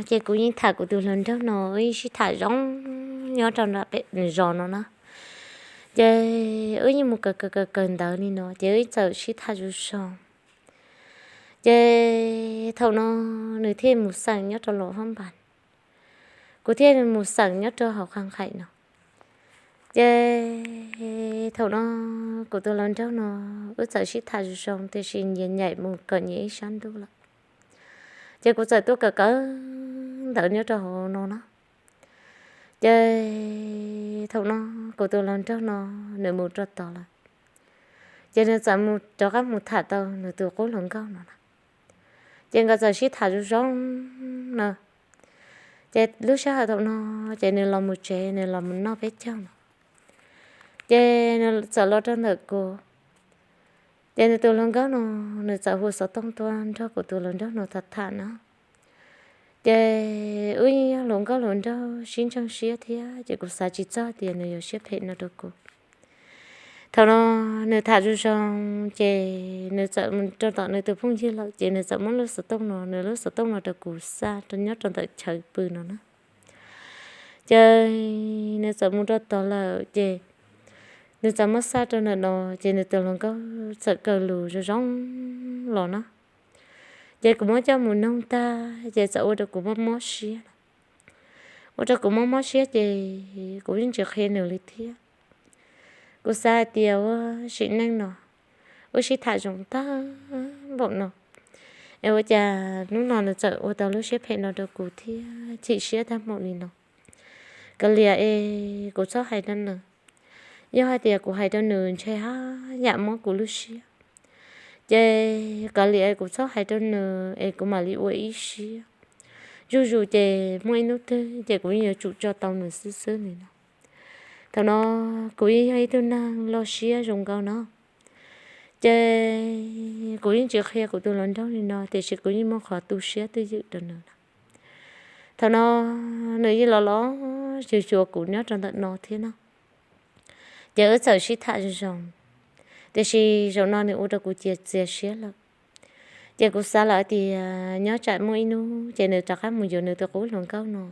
ces kuv yeej tham kuv tus hluas nraug no, wb yeej sib tham zoo nyob rau nram pem zos no na. Ces wb yeej mus kawm kawm kawm kawm ntawv li no, ces wb txawm sib tham zoo zoo. Ces thaum no nws thiaj mus xeem nyob rau Luam Phab Npas, kuv thiaj mus xeem nyob rau hauv Qhab Nqhaim no. Ces thaum no kuv tus hluas nraug no wb txawm sib tham zoo zoo, tiam sis nyias nyaim mus kawm nyias ib sab ntuj lawm. Ces kuv txawm tuaj kawm kawm ntawv nyob rau hauv no na. Ces thaum no kuv tus hluas nraug no nws mus rau tod lawm, ces nws txawm mus rov qab mus tham tau nws tus qub hluas nkauj no na. Ces nkawd txawm sib tham zoo zoo no. Ces lub sij hawm thaum no ces nws los mus tsev, nws los mus noj peb caug no. Ces nws txawm los rau ntawm kuv, ces nws tus hluas nkauj no nws txawm hu xov tooj tuaj nrog kuv tus hluas nraug no tham tham na. Ces wb yeej yog hluas nkauj hluas nraug sib ntseeg siab thiab, ces kuv xav tsis txog tias nws yuav siab phem no rau kuv. Thaum no nws tham zoo zoo, ces nws txawm mus rau tom nws tus phooj ywg lawm, ces nws txawm muab lub xov tooj no, nws lub xov tooj no rau kuv xa rau nyob rau ntawm chaw pw no na. Ces nws txawm mus rau tod lawm, ces nws txawm muab xa rau ntawm no, ces nws tus hluas nkauj txawm kaw lus zoo zoo los na. Ces kuv muab coj mus noog tag, ces txawm ua rau kuv mob mob siab lawm. Ua rau kuv mob mob siab, ces kuv yeej tsis qhia nws li thiab. Kuv xav hais tias ua sim neej no wb sib tham zoo tag npaum no, es ua cas hnub no nws txawm ua tau lub siab phem no rau kuv thiab chim siab tag npaum li no. Kav liam es kuv txhob hais rau nws. Yog hais tias kuv hais rau nws ntshe haj yam mob kuv lub siab. Ces kav liam es kuv txhob hais rau nws es kuv mam li ua ib siab. Zuj zus ces muaj ib hnub twg ces kuv yeej yuav tsum tso tau nws xwb xwb li no. Thaum no kuv yeej yog ib tug neeg loj siab zoo nkauj no, ces kuv yeej tsis qhia kuv tus hluas nraug li no, tiam sis kuv yeej muaj qhov tu siab twj ywm rau nws na. Thaum no nws yeej los los xyuas xyuas kuv nyob rau ntawm no thiab no. Ces wb txawm sib tham zoo zoo, tiam sis zaum no nws ua rau kuv cia txias siab lawm. Ces kuv xav lawm tias nyob tsam muaj ib hnub ces nws rov qab mus yuav nws tus qub hluas nkauj no,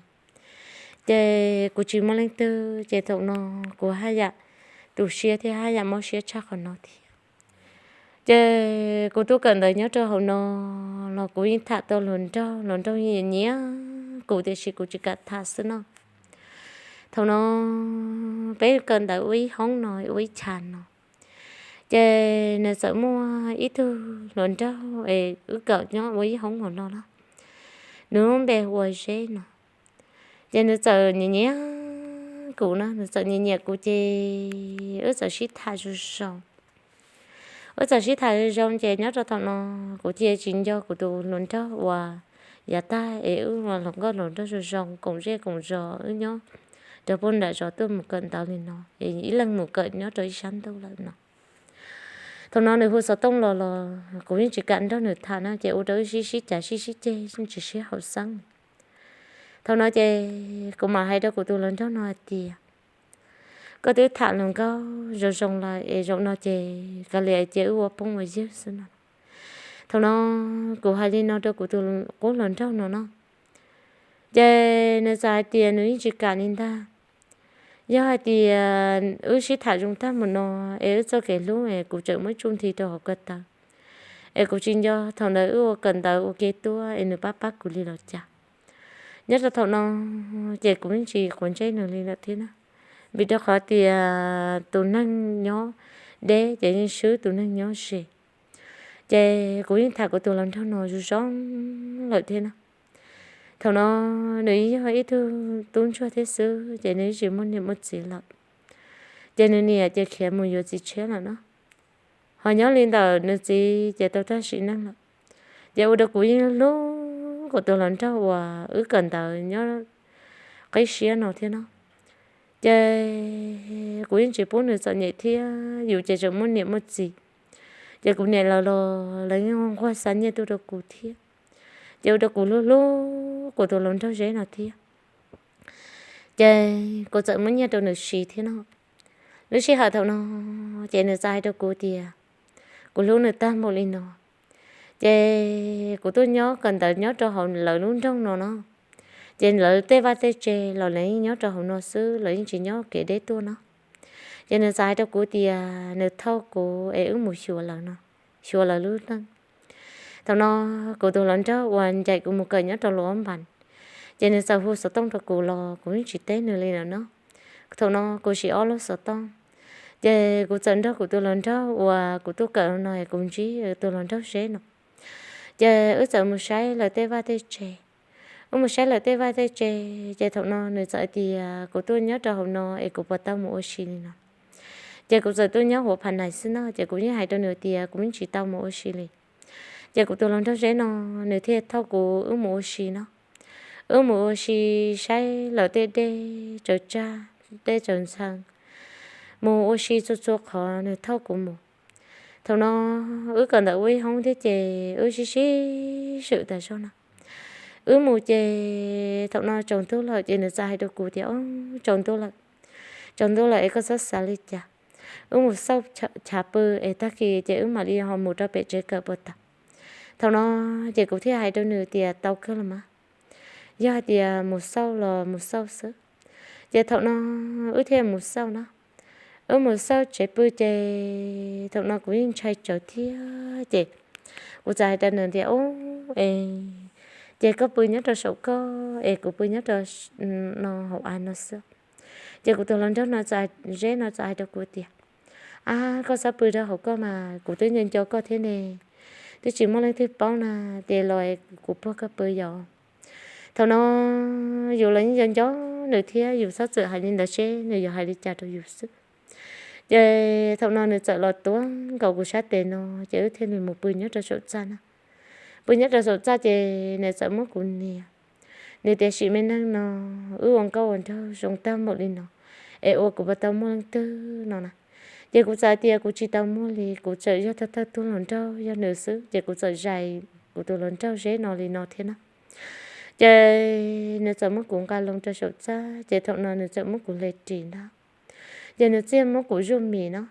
ces kuv tsis muaj leej twg, ces thaum no kuv haj yam tu siab thiab haj yam mob siab tshaj qhov no thiab. Ces kuv tuaj kawm ntawv nyob rau hauv no los kuv yeej tham tau hluas nraug, hluas nraug yeej nyiam kuv tiam sis kuv tsis kam tham xwb no. Thaum no peb kawm ntawv ua ib hoob no, ua ib chav no, ces nws txawm muaj ib tug hluas nraug es wb kawm nyob ua ib hoob hauv no los, nws lub npe hu ua Zeb no. Ces nws txawm nyiam nyiam kuv na, nws txawm nyiam nyiam kuv ces wb txawm sib tham zoo zoo. Wb txawm sib tham zoo zoo ces nyob rau thaum no kuv cia tsis nco kuv tus hluas nraug uas yav tag es wb ua hluas nkauj hluas nraug zoo zoo koom zej koom zos, wb nyob rau puag nram zos tuaj mus kawm ntawv li no es ib leeg mus kawm nyob rau ib sab ntuj lawm no. Thaum no nws hu xov tooj los los kuv yeej tsis kam nrog nws tham na, ces ua rau wb sib sib cav sib sib ceg yeej tsis sib haum xeeb. Thaum no ces kuv mam hais rau kuv tus hluas nraug no hais tias, koj twb tham hluas nkauj zoo zoo lawm es zaum no ces kav liam cia wb ua phooj ua ywg xwb no. Thaum no kuv hais li no rau kuv tus qub hluas nraug no no, ces nws txawm hais tias nws yeej tsis kam li ntag. Yog hais tias wb sib tham zoo tag mus no es wb txoj kev hlub es kuv tseem muab tsuj nthi rau hauv ko taw, es kuv tsis nco thaum ntawd wb ua kawm ntawv ua ke tuaj es nws pab pab kuv li los cas. Nyob rau thaum no ces kuv yeej tsis quav ntsej nws li lawm thiab na, vim rau qhov tias tus neeg nyob deb ces yeej swb tus neeg nyob ze. Ces kuv yeej tham kuv tus hluas nraug no zoo zoo lawm thiab na. Thaum no nws yog ib tug tub ntsuag thiab xwb ces nws tsis muaj niam muaj txiv lawm, ces nws niam ces khiav mus yuav txiv tshiab lawm no. Ho nyob li ntawm nws txiv ces tau tag sim neej lawm. Ces ua rau kuv yeej hlub kuv tus hluas nraug uas wb kawm ntawv nyob qib siab no thiab no. Ces kuv yeej tsis pub nws txom nyem thiab, yus ces tseem muaj niam muaj txiv. Ces kuv niam lawv los lawv yeej nquag xa nyiaj tuaj rau kuv thiab. Ces ua rau kuv hlub hlub kuv tus hluas nraug Zeb no thiab. Ces kuv txawm muab nyiaj rau nws siv thiab no. Lub sij hawm thaum no ces nws txawm hais rau kuv tias kuv hlub nws tag npaum li no. Ces kuv tuaj nyob kawm ntawv nyob rau hauv lawv lub nroog no no, Ces lawv tej vaj tej tse los lawv yeej nyob rau hauv no xwb, lawv yeej tsis nyob kev deb tuaj no. Ces nws txawm hais rau kuv tias nws thauj kuv es wb mus xyuas lawv no, xyuas lawv lub neej. Thaum no kuv tus hluas nraug uas ncaim kuv mus kawm nyob rau Luam Npas, ces nws txawm hu xov tooj rau kuv los kuv yeej tsis teb nws li lawm no. Thaum no kuv siv ob lub xov tooj, ces kuv txawm nrog kuv tus hluas nraug uas kuv tuaj kawm no es kuv ntsib tus hluas nraug Zeb no, ces wb txawm mus saib lawv tej vaj tej tse. Wb mus saib lawv tej vaj tej tse, ces thaum no nws txawm tias kuv tuaj nyob rau hauv no es kuv puas tau mus ua si li no. Ces kuv txawm tuaj nyob huv Pha Nais xwb no, ces kuv yeej hais rau nws tias kuv yeej tsis tau mus ua si li. Ces kuv tus hluas nraug Zeb no, nws thiaj thauj kuv wb mus ua si no. Wb mus ua si saib lawv tej dej tsaws tsaj, dej tsaws ntxhee, mus ua si txhua txhua qhov nws thauj kuv mus. Thaum no wb kawm ntawv ua ib hoob thiab ces wb sib sib swm tas zog no. Wb mus ces thaum no tsaus ntuj lawm ces nws txawm hais rau kuv tias, o, tsaus ntuj lawm, tsaus ntuj lawm es koj txhob xav li cas. Wb mus xauj chav pw es tag kis ces wb mam li ho mus rau pem tsev kawm puas tau. Thaum no ces kuv thiaj hais rau nws tias tau kawg los mas, yog hais tias mus xauj los mus xauj xwb. Ces thaum no wb thiaj mus xauj no. Wb mus xauj tsev pw ces thaum no kuv yeej ntshai tsawv thiab ces kuv txawm hais rau nws tias, o, es ces koj pw nyob rau saum koj es kuv pw nyob rau no hauv av no xwb. Ces kuv tus hluas nraug no, Zeb no txawm hais rau kuv tias, a, koj txhob pw rau hauv koj mas kuv twb nco nco koj thiab ne, twb tsis muaj leej twg paub na, ces los kuv puag koj pw yom. Thaum no yus los yeej nco nco nws thiab yus txhob txwm hais li ntawd seb nws yuav hais li cas rau yus xwb. Ces thaum no nws txawm los tuav nkaus kuv sab tes no, ces wb thiaj li mus pw nyob rau saum txaj na. Pw nyob rau saum txaj ces nws txawm muab kuv nias. Nws tias sim me neej no wb ua nkauj ua nraug zoo tag npaum li no es ua kuv puas tau muaj leej twg no na. Ces kuv txawm tias kuv tsis tau muaj li, kuv tseem yog thawj thawj tug hluas nraug yog nws xwb, ces kuv txawm zais kuv tus hluas nraug Zeb no li no thiab na. Ces nws txawm muab kuv nqa loo rau saum txaj, ces thaum no nws txawm muab kuv hle ris ntag. Ces nws txawm muab kuv zuaj mis no.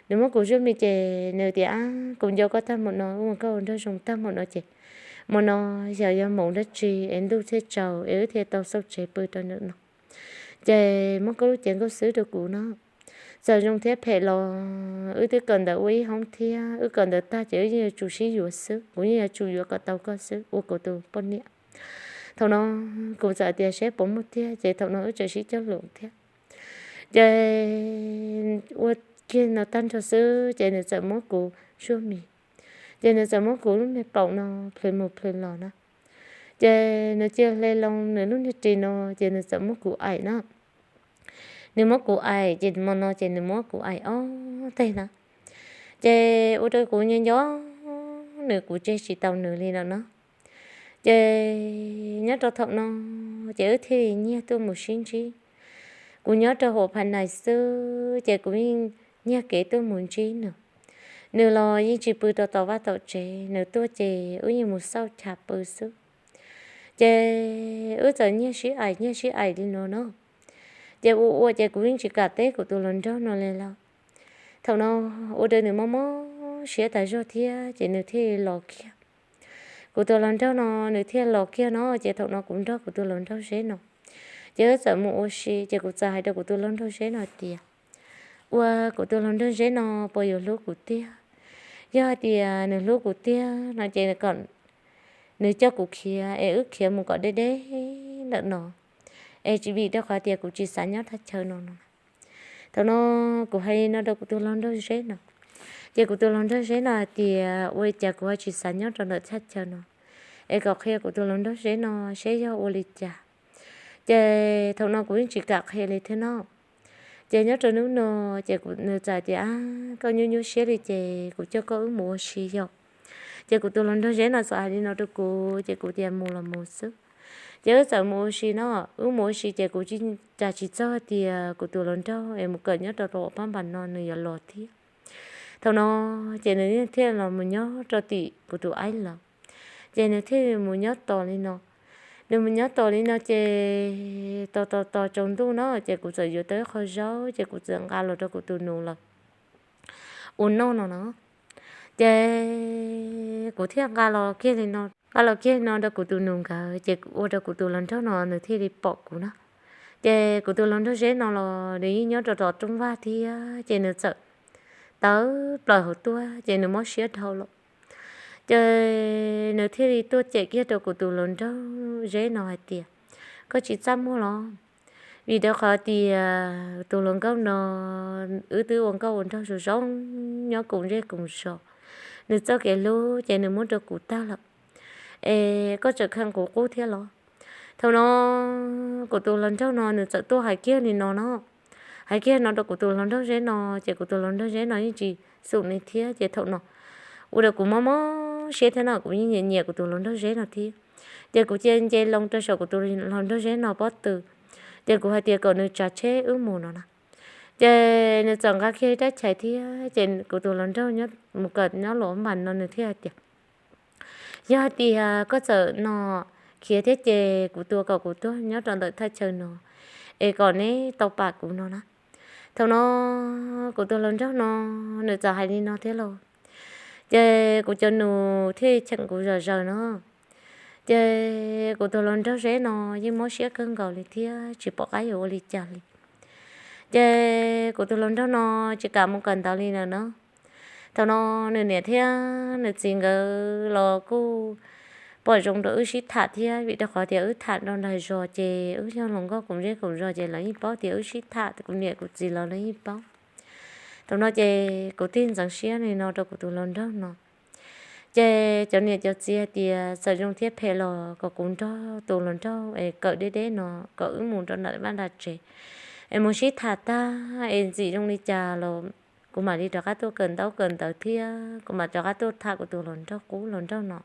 Nws muab kuv zuaj mis ces nws tias, a, kuv nco koj tag npaum no, ua koj ua nraug zoo tag npaum no ces hmo no xyov yog hmoov dab tsi es ntuj thiaj tsaus es wb thiaj tau xauj tsev pw rau ntawm no. Ces muab koj lub cev nkauj xwb rau kuv no. Txawm zoo thiab phem los wb twb kawm ntawv ua ib hoob thiab, wb kawm ntawv tag ces wb yeej yuav tsum sib yuav xwb, kuv yeej yuav tsum yuav kom tau koj xwb ua kuv tus poj niam. Thaum no kuv txawm tias seb puas muaj tiag, ces thaum no wb txawm sib cog lus thiab. Ces ua kiag no tag nrho xwb ces nws txawm muab kuv zuaj mis. Ces nws txawm muab kuv lub niag paum no plhws mus plhws los na. Ces nws cia hle loo nws lub niag ris no, ces nws txawm muab kuv aim na. Nws muab kuv aim ces hmo no ces nws muab kuv aim ob teg na. Ces ua rau kuv nco nco nws, kuv tseg tsis tau nws li no no. Ces nyob rau thaum no ces wb thiaj li nyiag tuaj mus sib ntsib. Kuv nyob rau hauv Pha Nais xwb ces kuv yeej nyiag kev tuaj mus ntsib nws. Nws los yeej tsis pw rau tom vaj tom tsev, nws tuaj ces wb yeej mus xauj chav pw xwb. Ces wb txawm nyiag sib aim nyiag sib aim li no no. Ces ua ua ces kuv yeej tsis kam teb kuv tus hluas nraug no li lawm. Thaum no ua rau nws mob mob siab tas zog thiab ces nws thiaj los kiag. Kuv tus hluas nraug no nws thiaj los kiag no, ces thaum no kuv nrog kuv tus hluas nraug Zeb no, ces wb txawm mus ua si, ces kuv txawm hais rau kuv tus hluas nraug Zeb no tias, ua kuv tus hluas nraug Zeb no puas yuav hlub kuv tiag? Yog hais tias nws hlub kuv tiag no ces kom nws coj kuv khiav es wb khiav mus kom deb deb ntawm no, es tsis vim rau qhov tias kuv tsis xav nyob thaj chaw no no. Thaum no kuv hais li no rau kuv tus hluas nraug Zeb no, ces kuv tus hluas nraug Zeb no hais tias, ua li cas kuv ho tsis xav nyob rau ntawm thaj chaw no, es kom qhia kuv tus hluas nraug Zeb no seb yog ua li cas. Ces thaum no kuv yeej tsis kam qhia li thiab no. Ces nyob rau hnub no ces nws txawm tias, koj nyuaj nyuaj siab li ces kuv coj koj wb mus ua si yom. Ces kuv tus hluas nraug Zeb no txawm hais li no rau kuv ces kuv tias mus los mus xwb. Ces wb txawm mus ua si no, wb mus ua si ces kuv tsis, cas tsis txog tias kuv tus hluas nraug es mus kawm nyob rau tom pab npas no nws yuav los thiab. Thaum no ces nws thiaj los mus nyob rau tim kuv tus aib lawm. Ces nws thiaj mus nyob tos li no. Nws mus nyob tos li no ces tos tos tos tsaus ntuj no ces kuv txawm yuav tau ib qho zaub ces kuv txawm nqa los rau kuv tus nus lawm ua noj no no. Ces kuv thiaj nqa los kiag li no. Nqa los kiag no rau kuv tus nus nkawd ces ua rau kuv tus hluas nraug no nws thiaj li pom kuv na. Ces kuv tus hluas nraug Zeb no los nws yeej nyob rau tom rooj vag thiab ces nws txawm tawm plaws hauv tuaj ces nws mob siab dhau lawm. Ces nws thiaj li tuaj cem kiag rau kuv tus hluas nraug Zeb no hais tias, koj tsis txaj muag los? Vim rau qhov tias tus hluas nkauj no wb twb ua nkauj ua nraug zoo zoo, nyob koom zej koom zos, nws txoj kev hlub ces nws muab rau kuv tag lawm, es koj tseem kheev kuv qub thiab los? Thaum no kuv tus hluas nraug no nws txawm tuaj hais kiag li no no, hais kiag no rau kuv tus hluas nraug Zeb no, ces kuv tus hluas nraug Zeb no yeej tsis xum li thiab. Ces thaum no ua rau kuv mob mob siab thiab no, kuv yeej nyiam nyiam kuv tus hluas nraug Zeb no thiab. Ces kuv cia nce loo rau saum kuv tus hluas nraug Zeb no pob tw, ces kuv hais tias kom nws tsav tsheb wb mus no na. Ces nws txawm nqa kiag rab chais thiab ces kuv tus hluas nraug mus kawm nyob los npas no nws thiaj hais tias, yog hais tias koj txawm no khiav thiab ces kuv tua kom kuv tuag nyob rau ntawm thaj chaw no, es kom neb tau pam kuv no na. Thaum no kuv tus hluas nraug no nws txawm hais li no thiab los, ces kuv cov nus thiaj cheem kuv zom zaws no. Ces kuv tus hluas nraug Zeb no yeej mob siab kawg nkaus li thiab tsis pom qab yuav ua li cas li. Ces kuv tus hluas nraug no tsis kam mus kawm ntawv li lawm no. Thaum no nws niam thiab nws txiv nkawd los kuj pom zoo rau wb sib tham thiab, vim rau qhov tias wb tham rau nram zos ces wb yog hluas nkauj koom zej koom zos ces lawv yeej paub tias wb sib tham, kuv niam kuv txiv los lawv yeej paub. Thaum no ces kuv thiaj ntxeev siab li no rau kuv tus hluas nraug no. Ces cov niam cov txiv hais tias txawm zoo thiab phem los kom kuv nrog tus hluas nraug es kawm deb deb no, kom wb mus rau nram vaj nram tsev es mus sib tham tag es ntxim zoo li cas los kuv mam li rov qab tuaj kawm ntaub kawm ntawv thiab kuv mam rov qab tuaj tham kuv tus hluas nraug qub hluas nraug no.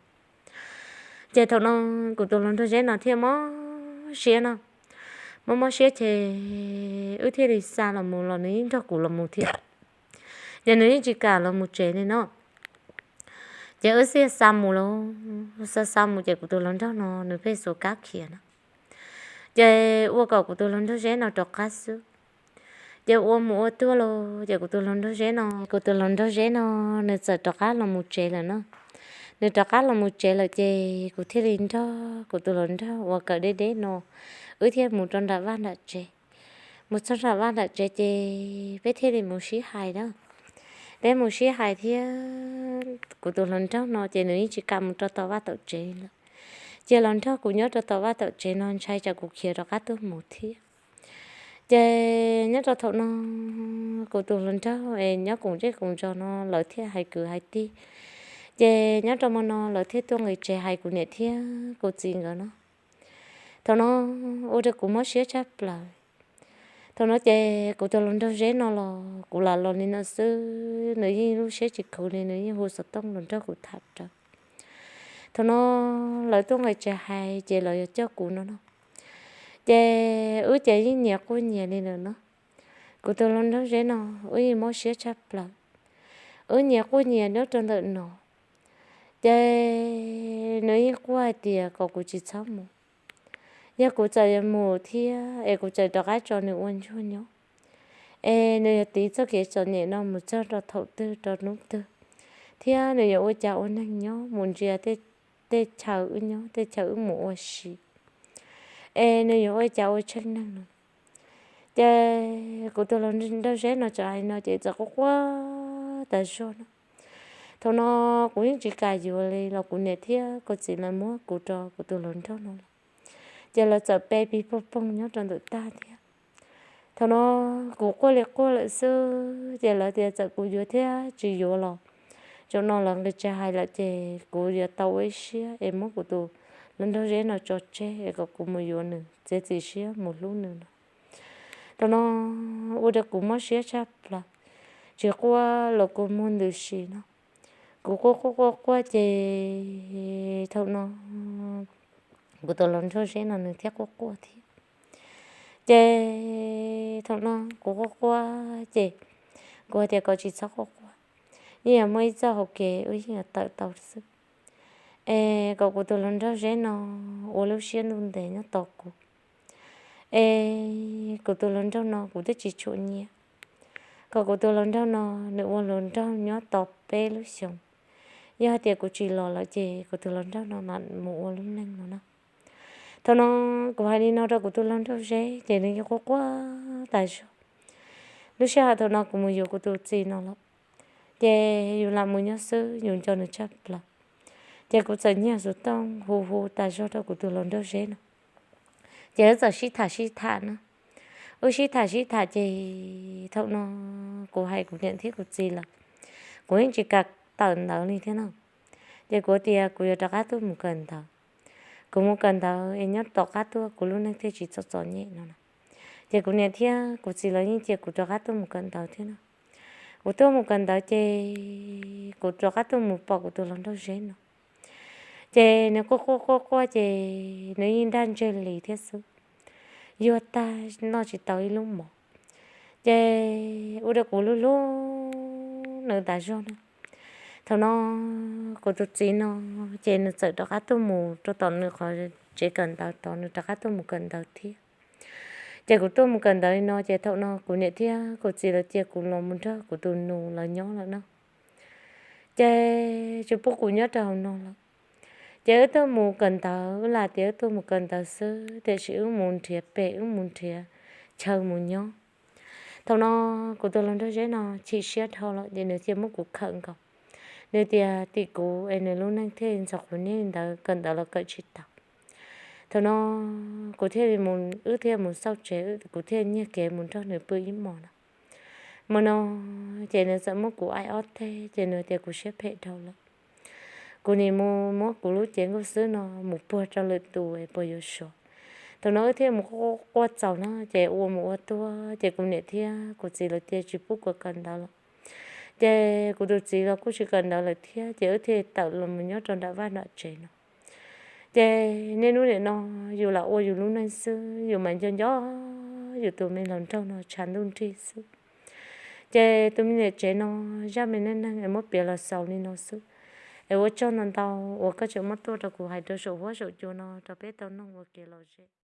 Ces thaum no kuv tus hluas nraug Zeb no thiaj mob siab no, mob mob siab ces wb thiaj li xa los mus los nws yeej nrog kuv los mus thiab. Ces nws yeej tsis kam los mus tsev li no. Ces wb thiaj xa mus los xa xa mus ces kuv tus hluas nraug no nws pheej xuas kab khiav no. Ces ua kom kuv tus hluas nraug Zeb no rov qab xwb. Ces ua mus ua tuaj los ces kuv tus hluas nraug Zeb no, kuv tus hluas nraug Zeb no nws txawm rov qab los mus tsev lawm no. Nws rov qab los mus tsev lawm ces kuv thiaj li nrog kuv tus hluas nraug uas kawm deb deb no, wb thiaj mus rau nram vaj nram tsev. Mus txog nram vaj nram tsev ces peb thiaj li mus sib hais na. Peb mus sib hais thiab kuv tus hluas nraug no ces nws yeej tsis kam mus rau tom vaj tom tsev lawm. Cia los nrog kuv nyob rau tom vaj tom tsev no ntshai tsam kuv khiav rov qab tuaj mus thiab. Ces nyob rau thaum no kuv tus hluas nraug es nyob koom zej koom zos no lawv thiaj hais kwv hais tij. Ces nyob rau hmo no lawv thiaj tuaj nqis tsev hais kuv niam thiab kuv txiv nkawd no. Thaum no ua rau kuv mob siab tshaj plaws. Thaum no ces kuv tus hluas nraug Zeb no los kuv lam los li no xwb, nws yeej lub siab tsis khuv li, nws yeej hu xov tooj los nrog kuv tham rawv. Thaum no lawv tuaj nqis tsev hais ces lawv yuav coj kuv no no. Ces wb ces yeej nyias quaj nyias li ntawm no. Kuv tus hluas nraug Zeb no wb yeej mob siab tshaj plaws. Wb nyias quaj nyias nyob rau ntawm no. Ces nws yeej quaj hais tias kom kuv tsis txhob mus. Yog kuv txawm yuav mus thiab es kuv txawm rov qab tso nws ua ntsuag nyob, es nws yuav tiv txoj kev txom nyem no mus txog rau thaum twg rau hnub twg, thiab nws yuav ua cas ua neeg nyob mus ntsia tej chaw wb nyob, tej chaw wb mus ua si, es nws yuav ua cas ua tsheej neeg no. Ces kuv tus hluas nraug Zeb no txawm hais no ces txawm quaj quaj tas zog no. Thaum no kuv yeej tsis kam yuav li los kuv niam thiab kuv txiv lawv muab kuv rau kuv tus hluas nraug no lawm. Ces lawv txawm pe pig pog poog nyob rau ntawm tag thiab. Thaum no kuv quaj li quaj lawm xwb ces lawv tias txawm kuv yuav thiab tsis yuav los, tsaum no lawv nqis tsev hais lawm ces kuv yuav tau ua ib siab es muab kuv tus hluas nraug Zeb no tso tseg es kom kuv mus yuav nws, txiav txim siab mus hlub nws no. Thaum no ua rau kuv mob siab tshaj plaws, tsis quaj los kua muag ntws si no. Kuv quaj quaj quaj quaj ces thaum no kuv tus hluas nraug Zeb no nws thiaj quaj quaj thiab. Ces thaum no kuv quaj quaj ces kuv hais tias kom tsis txhob quaj quaj, yeej yuav muaj ib txoj hauv kev wb yeej yuav tawm tau xwb. Es kom kuv tus hluas nraug Zeb no ua lub siab ntuj ntev nyob tos kuv. Es kuv tus hluas nraug no kuv twb tsis tshua nyiam, kom kuv tus hluas nraug no nws ua hluas nraug nyob tos peb lub xyoos, Yog hais tias kuv tsis los lawm ces kuv tus hluas nraug no mam mus ua lub neej no na. Thaum no kuv hais li no rau kuv tus hluas nraug Zeb ces nws yeej quaj quaj tas zog. Lub sij hawm thaum no kuv mus yuav kuv tus txiv no lawm, ces yus lam mus nyob xwb, yus nco nws tshaj plaws. Ces kuv txawm nyiag xov tooj hu hu tas zog rau kuv tus hluas nraug Zeb no. Ces wb txawm sib tham sib tham na. Wb sib tham sib tham ces thaum no kuv hais kuv niam thiab kuv txiv lawm, kuv yeej tsis kam tawm ntawd li thiab no. Ces kuv tias kuv yuav rov qab tuaj mus kawm ntawv. Kuv mus kawm ntawv es nyob tom qab tuaj kuv lub neej thiaj tsis txom txom nyem no na. Ces kuv niam thiab kuv txiv lawv yeej cia kuv rov qab tuaj mus kawm ntawv thiab no. Kuv tuaj mus kawm ntawv ces kuv rov qab tuaj mus pom kuv tus hluas nraug Zeb no. Ces nws quaj quaj quaj quaj ces nws yeej nraj ntseg li thiab xwb, yuag tag noj tsis tau ib lub mov. Ces ua rau kuv hlub hlub nws tas zog na. Thaum no kuv tus txiv no ces nws txawm rov qab tuaj mus rau tom nws qhov tsev kawm ntawv tod, nws rov qab tuaj mus kawm ntawv thiab. Ces kuv tuaj mus kawm ntawv li no ces thaum no kuv niam thiab kuv txiv lawv cia kuv los mus nrog kuv tus nus lawv nyob lawm no. Ces tsis pub kuv nyob rau hauv no lawm. Ces wb tuaj mus kawm ntawv, wb lam tias wb tuaj mus kawm ntawv xwb tiam sis wb mus nrhiav pem, wb mus nrhiav chaw mus nyob. Thaum no kuv tus hluas nraug Zeb no chim siab dhau lawm ces nws cia muab kuv khawm nkaus. Nws tias tim kuv es nws lub neej thiaj ntxhov quav nyuj ntawd, kawm ntawv los kawm tsis tau. Thaum no kuv thiaj li mus, wb thiaj mus xauj tsev, kuv thiaj nyiag kev mus nrog nws pw ib hmos no. Hmo no ces nws txawm muab kuv aim ob teg ces nws tias kuv siab phem dhau lawm. Kuv nim mus muab kuv lub cev nkauj xwb no mus puag rau lwm tus es puas yuav sov. Thaum no wb thiaj mus quaj txaus na ces ua mus ua tuaj ces kuv niam thiab kuv txiv lawv cia tsis pub kuv kawm ntawv lawm. Ces kuv tus txiv los kuj tsis kawm ntawv lawm thiab ces wb thiaj tawm los mus nyob rau nram vaj nram tsev no. Ces niaj hnub nim no yus lam ua yus lub neej xwb, yus mam nco nco yus tus me hluas nraug no tshav ntuj nrig xwb. Ces tus me niam tsev no zaj me neej neeg es muab piav los xaus li no xwb. Es ua tsaug ntau ntau uas koj tseem muab tuaj rau kuv hais rau saum huab saum cua no rau peb tau mloog ua kev lom zem.